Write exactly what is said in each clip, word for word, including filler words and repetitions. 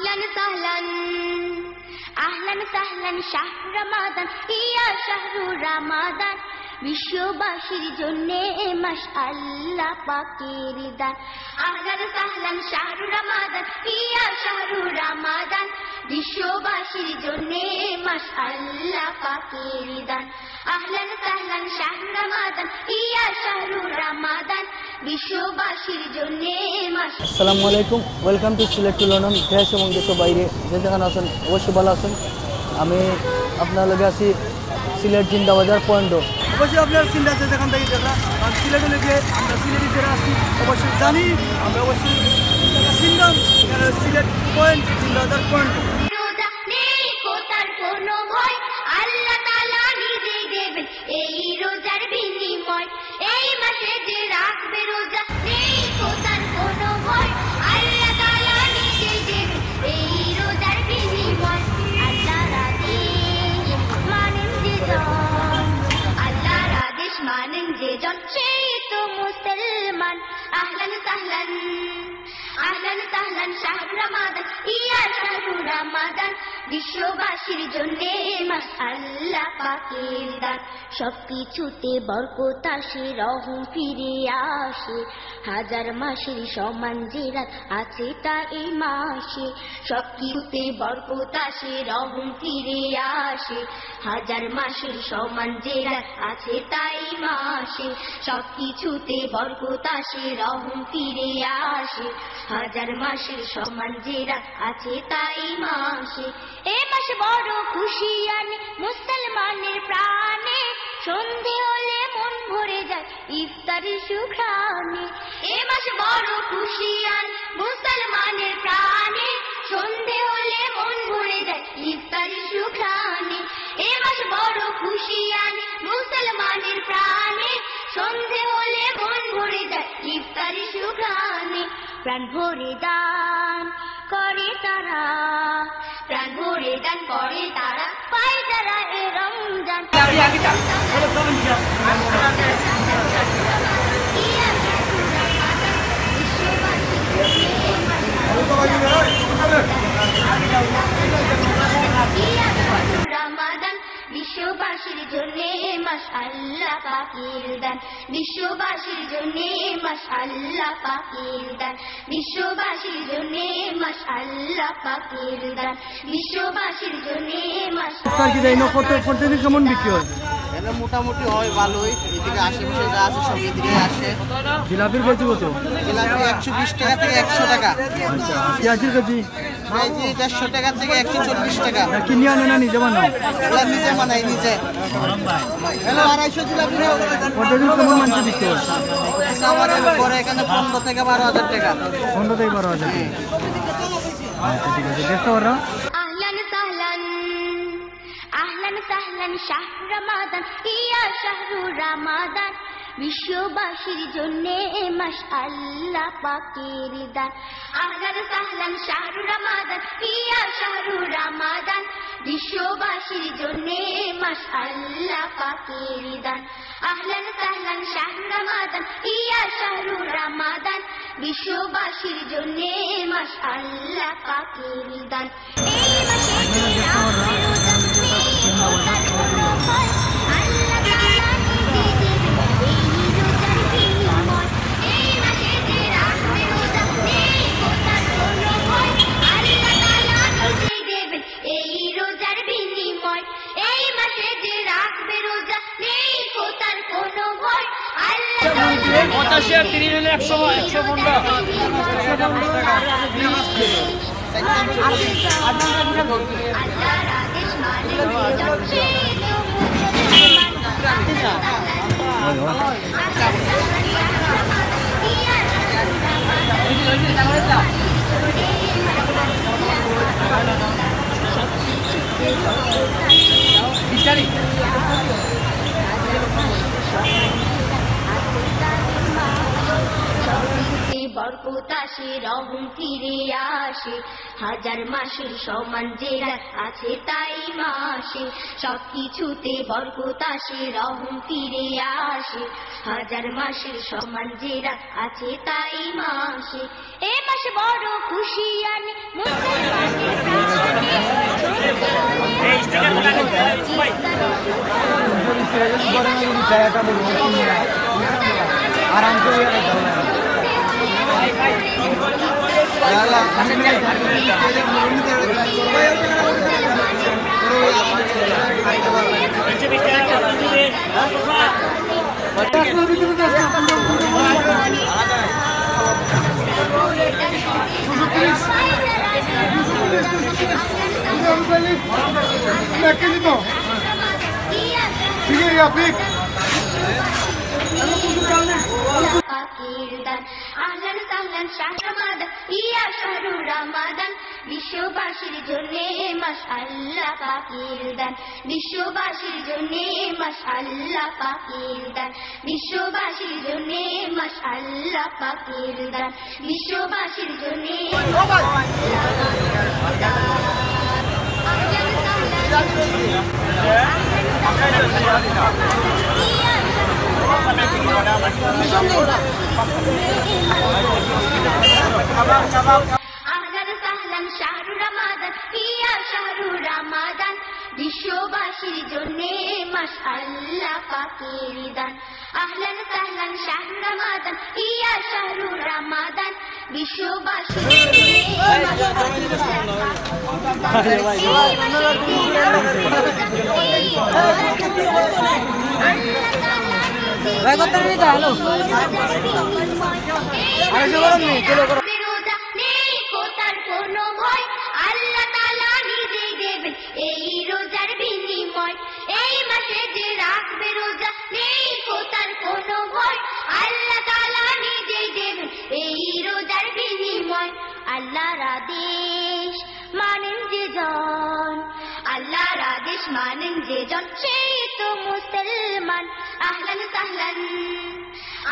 أهلا سهلا، أهلا سهلا شهر رمضان، يا شهر رمضان، বিশ্ববাসীর জন্যে এ মাস আল্লাহ পাকের দান। أهلا سهلا شهر رمضان، يا شهر رمضان، বিশ্ববাসীর জন্যে এ মাস আল্লাহ পাকের দান। أهلا سهلا شهر رمضان، يا شهر رمضان، বিশ্ববাসীর জন্যে এ মাস। আসসালামু আলাইকুম, welcome to Sylhet to London. দেশ এবং দেশের বাইরে যে যেখানে আছেন অবশ্যই ভালো আছেন। আমি আপনার লগে আছি সিলেট জিন্দাবাজার পয়েন্ট। অবশ্যই আপনার চিন্তা আছে যেখান থেকে দেখলাম, কারণ সিলেট হলে গিয়ে আমরা সিলেটি যারা আছি অবশ্যই জানি, আমরা অবশ্যই চিনলাম এখানে সিলেট পয়েন্ট, জিন্দাবাজার পয়েন্ট। রোজা নেই কোথার কোনো ভয়, আল্লাহ তাআলা নিজেই দেবেন এই রোজার বিনিময়। এই মাসে যে রাখবে রোজা নেই কোথার কোনো ভয়, আল্লাহ তাআলা নিজেই দেবেন এই রোজার বিনিময়। আল্লাহর আদেশ মানেন যে জন, আল্লাহর আদেশ মানেন যে জন, সেই তো মুসলমান। أهلا سهلا، أهلا سهلا شهر رمضان، يا شهر رمضان، বিশ্ববাসীর জন্যে এ মাস আল্লাহ পাকের দান। সবকিছুতে বরকত আসে, রহম ফিরে আসে, হাজার মাসের সমান যে রাত আছে তা এই মাসে। সবকিছুতে বরকত আসে, রহম ফিরে আসে, হাজার মাসের সমান যে রাত আছে তা এই মাসে। সবকিছুতে বরকত আসে, রহম ফিরে আসে, হাজার মাসের সমান যে রাত আছে তা এই মাসে। এ মাস বড় খুশি আনে মুসলমানের প্রাণে, সন্ধে হলে মন ভরে যায় ইফতারি সুঘ্রাণে। এ মাস বড় খুশি আনে মুসলমানের প্রাণে, সন্ধে হলে মন ভরে যায় ইফতারি সুঘ্রাণে। এ মাস বড় খুশি আনে মুসলমানের প্রাণে, সন্ধে হলে মন ভরে যায় ইফতারি সুঘ্রাণে। প্রাণ ভরে দান করে তারা, প্রাণ ভরে দান করে তারা, পায় যারা এ রমজান। রমাদান বিশ্ববাসীর জন্য এ মাস আল্লাহ পাকের দান, বিশ্ববাসীর জন্য এ মাস আল্লাহ পাকের দান, বিশ্ববাসীর জন্য এ মাস আল্লাহ পাকের দান, বিশ্ববাসীর জন্য এ মাস। আজকাল কি জানি না কত, প্রতিদিন কেমন বিক্রি হয়? এনে মোটামুটি হয় ভালোই, এদিকে আশেপাশে যা আছে সব এদিকে আসে। জিলাপির কেজি কত? জিলাপি একশো বিশ টাকা থেকে একশো টাকা। আচ্ছা, আর পেঁয়াজের কেজি? কেজি দেড়শো টাকা থেকে একশো চল্লিশ টাকা। না, কিনে আনো না নিজে বানাও? এগুলা নিজে বানাই, নিজে। হ্যালো, আড়াইশো জিলাপি নেও। প্রতিদিন কেমন মাংস বিক্রি হয়? আমার এখানে পড়ে এখানে পনেরো থেকে বারো হাজার টাকা। পনেরো থেকে বারো হাজার টাকা। আচ্ছা, ঠিক আছে, দেখতে পারো। أهلا سهلا، أهلا سهلا شهر رمضان، يا شهر رمضان، বিশ্ববাসীর জন্য এ মাস আল্লাহ পাকের দান। أهلا سهلا شهر رمضان، يا شهر رمضان، বিশ্ববাসীর জন্য এ মাস আল্লাহ পাকের দান। أهلا سهلا شهر رمضان، يا شهر رمضان، বিশ্ববাসীর জন্য এ মাস আল্লাহ পাকের দান। এই মাসে যে রাখবে রোজা নেই কোথার কোনো ভয়, আল্লাহ তাআলা নিজে দেবেন এই রোজার বিনিময়। এই মাসে যে রাখবে রোজা নেই কোথার কোনো ভয়, আল্লাহ তাআলা নিজে দেবেন এই রোজার বিনিময়। এই মাসে যে রাখবে রোজা নেই কোথার কোনো ভয়, আল্লাহ তাআলা পঁচাশি আর তিরিশ হলে একশো, একশো পনেরো। বরকত আসে, রহম ফিরে আসে, হাজার মাসের সমান যে রাত আছে তাই মাসে। সবকিছুতে বরকত আসে, রহম ফিরে আসে, হাজার মাসের সমান যে রাত আছে তাই মাসে। এ মাস বড় খুশি আনে মুসলমান। আরাম করে খাইতাম না। পাখির দান। আহলান সাহলান শাহ রমাদান, ইয়া শাহরু রমাদান, বিশ্ববাসীর জন্যে মাস আল্লাহ পাকের দান, বিশ্ববাসীর জন্যে মাস আল্লাহ পাকের দান, বিশ্ববাসীর জন্যে মাস আল্লাহ পাকের দান, বিশ্ববাসীর জন্যে মাস আল্লাহ পাকের দান। আহলান সাহলান শাহরু রমাদান, ইয়া শাহরু রমাদান, বিশ্ববাসীর জন্যে মাস আল্লাহ পাকের দান। আহলান সাহলান শাহরু রমাদান, ইয়া শাহরু রমাদান, বিশ্ববাসীর জন্যে মাস আল্লাহ পাকের দান। আল্লাহ তাআলা নিজে দিবেন। আরে জোরে বলো, কে লোক? রোজা নেই কোথার কোনো ভয়, আল্লাহ তাআলা নিজেই দেবেন এই রোজার বিনিময়। এই মাসে যে রাখবে রোজা নেই কোথার কোনো ভয়, আল্লাহ তাআলা নিজেই দেবেন এই রোজার বিনিময়। আল্লাহর আদেশ মানেন যে জন, আল্লাহর আদেশ মানেন যে জন, সেই তো মুসলমান। আহলান সাহলান,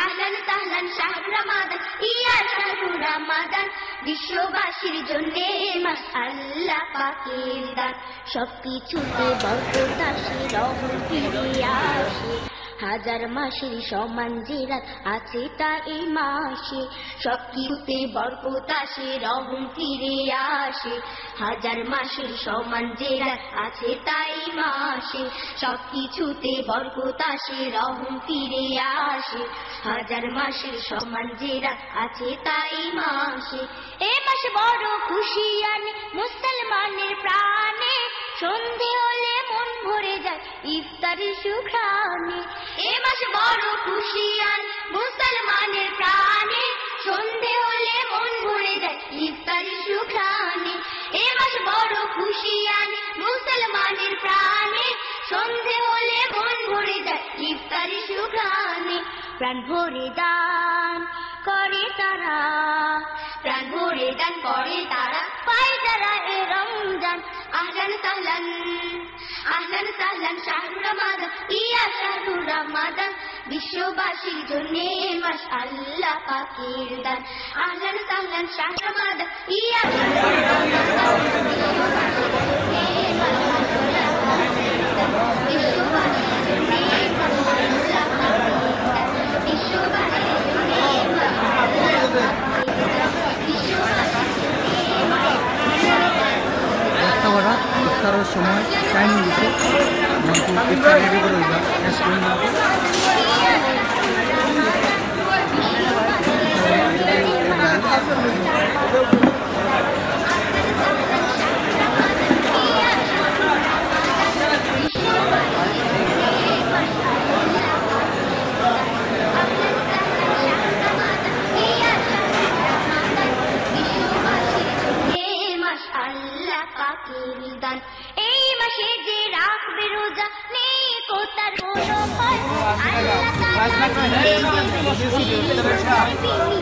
আহলান সাহলান শাহরু রমাদান, ইয়া শাহরু রমাদান, বিশ্ববাসীর জন্যে মাস আল্লাহ পাকের দান। সব কিছুতে বরকত আসে, রহম ফিরে আসে। হাজার মাসের সমান যে রাত আছে তা এই মাসে। সব কিছুতে বরকত আসে, রহম ফিরে আসে। হাজার মাসের সমান যে রাত আছে তা এই মাসে। সব কিছুতে বরকত আসে, রহম ফিরে আসে। হাজার মাসের সমান যে রাত আছে তা এই মাসে। এ মাস বড় খুশি আনে মুসলমানের প্রাণে। সন্ধে হলে মন ভরে যায় ইফতারি সুঘ্রাণে। এ মাস বড় খুশি আনে মুসলমানের প্রাণে। সন্ধে হলে মন ভরে যায় ইফতারি সুঘ্রাণে। এ মাস বড় খুশি আনে মুসলমানের প্রাণে। সন্ধে হলে মন ভরে যায় ইফতারি সুঘ্রাণে। প্রাণ ভরে দান করে তারা, প্রাণ ভরে দান করে তারা, পায় তারা এ রমজান। আহলান সাহলান, আহলান সাহলান শাহরু রমাদান, ইয়া শাহরু রমাদান, বিশ্ববাসীর জন্যে মাস আল্লাহ পাকের দান। আহলান সাহলান শাহরু রমাদান, ইয়া শাহরু রমাদান, বিশ্ববাসীর জন্যে মাস আল্লাহ পাকের দান। বিশ্ববাসীর জন্যে মাস আল্লাহ পাকের দান। বিশ্ববাসীর জন্যে মাস আল্লাহ পাকের দান। একটা কটা ইফতারের সময় টাইম দিছে, মন্ত্রী ইফতার রেডি করে দিলাম। আল্লাহ পাকের দান। এই মাসে যে রাখবে রোজা, নেই কোথার কোনো ভয়। আল্লাহ তাআলা নিজে দেবেন এই রোজার বিনিময়।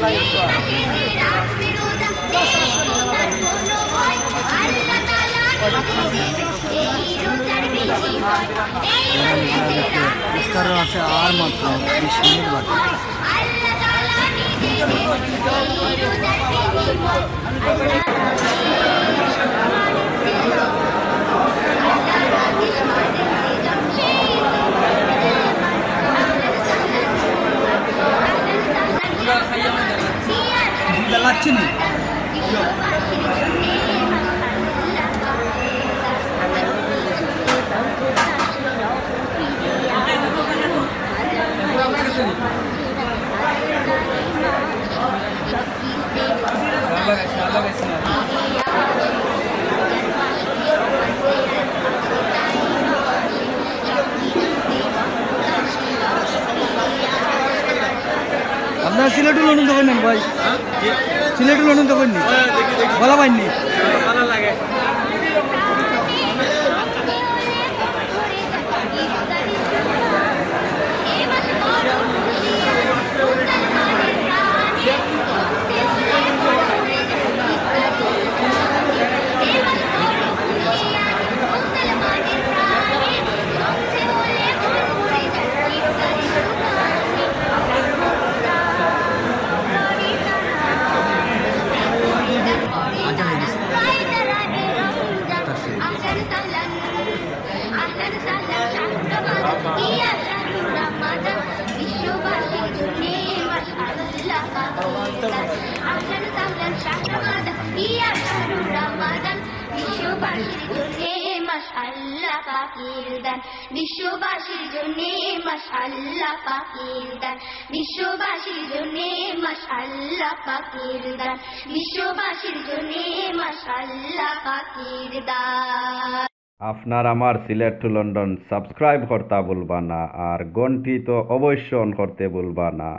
এই মাসে যে রাখবে রোজা, নেই কোথার কোনো ভয়। আল্লাহ তাআলা নিজে দেবেন এই রোজার বিনিময়। এই মাসে যে রাখবে রোজা, ইফতারের আছে আর মাত্র বিশ মিনিট বাকি। আল্লাহ তাআলা নিজে দেবেন এই রোজার বিনিময়। আপনারা সিলেটর লন্ডন দেখইন না ভাই? সিলেটর লন্ডন দেখইন নি? ভালা পাইন নি? বিশ্ববাসীর জন্যে মাস আল্লাহ পাকের দান। বিশ্ববাসীর জন্যে মাস আল্লাহ পাকের দান। বিশ্ববাসীর জন্যে মাস আল্লাহ পাকের দান। বিশ্ববাসীর জন্যে মাস আল্লাহ পাকের দান। আপনার আমার সিলেট টু লন্ডন সাবস্ক্রাইব করতা ভুলবা না, আর ঘন্টি তো অবশ্য অন করতে ভুলবা না।